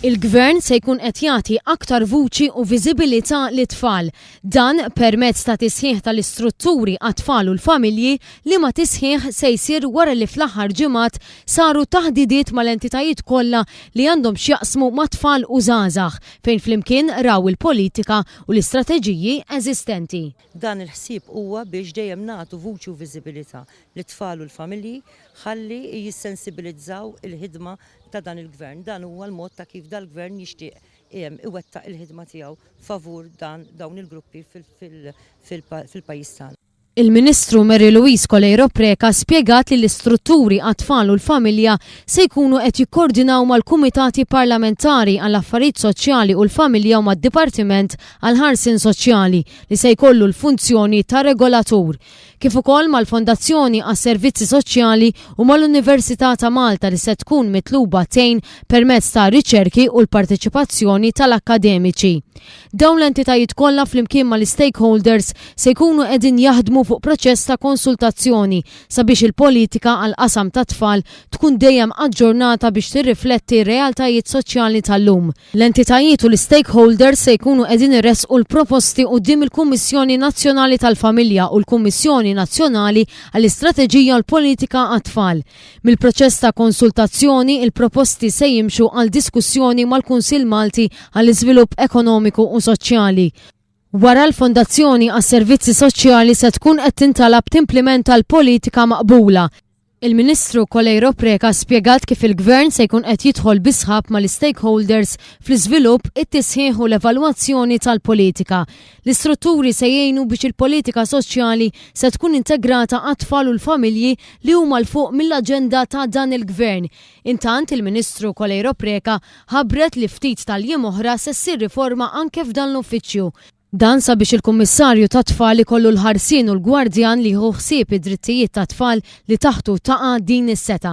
Il-Gvern se jkun qed jagħti aktar vuċi u viżibilità lit-tfal. Dan permezz ta' tisħiħ tal-istrutturi għat-tfal u l-familji liema tisħiħ se jsir wara li fl-aħħar ġimgħat saru taħdidiet mal-entitajiet kollha li għandhom x'jaqsmu mat-tfal u żgħażagħ fejn flimkien raw il-politika u l-istrateġiji eżistenti. Dan il-ħsieb huwa biex dejjem nagħtu vuċi u viżibilità lit-tfal u l-familji ħalli jissensibilizzaw il-ħidma ta' dan il-Gvern. Dan huwa l-mod ta' kif dal-Gvern jixtieq iwettaq il-ħidma tiegħu favur dan dawn il-gruppi fil-pajjiż tagħna. Il-Ministru Mary Louise Coleiro Preca spjegat li l-istrutturi għat-tfal u l-familja se jkunu qed jikkordinaw mal-Kumitati Parlamentari għall-Affarijiet Soċjali u l-Familja u mad-Dipartiment għall-Ħarsien Soċjali li se jkollu l-funzjoni ta' regolatur. kif ukoll mal-Fondazzjoni għas-Servizzi Soċjali u mal-Università ta' Malta li se tkun mitluba tgħin permezz ta' riċerki u l-parteċipazzjoni tal-akkademiċi. Dawn l-entitajiet kollha flimkien mal-istakeholders se jkunu qegħdin jaħdmu fuq proċess ta' konsultazzjoni sabiex il-politika għall-qasam tat-tfal tkun dejjem aġġornata biex tirrifletti r-realtajiet soċjali tal-lum. L-entitajiet u l-istakeholders se jkunu qegħdin iressqu l-proposti quddiem il-Kummissjoni Nazzjonali tal-Familja u l-Kummissjoni Nazzjonali għall-Istrateġija u l-Politika għat-Tfal. Mill-proċess ta' konsultazzjoni, il-proposti se jimxu għal diskussjoni mal-Kunsill Malti għall-Iżvilupp Ekonomiku u Soċjali. Wara l-Fondazzjoni għas-Servizzi Soċjali se tkun qed tintalab timplimenta l-politika maqbula. Il-Ministru Coleiro Preca spjegat kif il-Gvern se jkun qed jidħol bi sħab mal-istakeholders fl-iżvilupp, it-tisħiħ u l-evalwazzjoni tal-politika. L-istrutturi se jgħinu biex il-politika soċjali se tkun integrata għat-tfal u l-familji li huma 'l fuq mill-aġenda ta' dan il-Gvern. Intant, il-Ministru Coleiro Preca ħabbret li ftit tal-jiem oħra se ssir riforma anke f'dan l-uffiċċju. Dan sabiex il-Kummissarju tat-Tfal ikollu l-ħarsien u l-gwardjan li jieħu ħsieb id-drittijiet tat-tfal li taħtu taqa' din is-setgħa.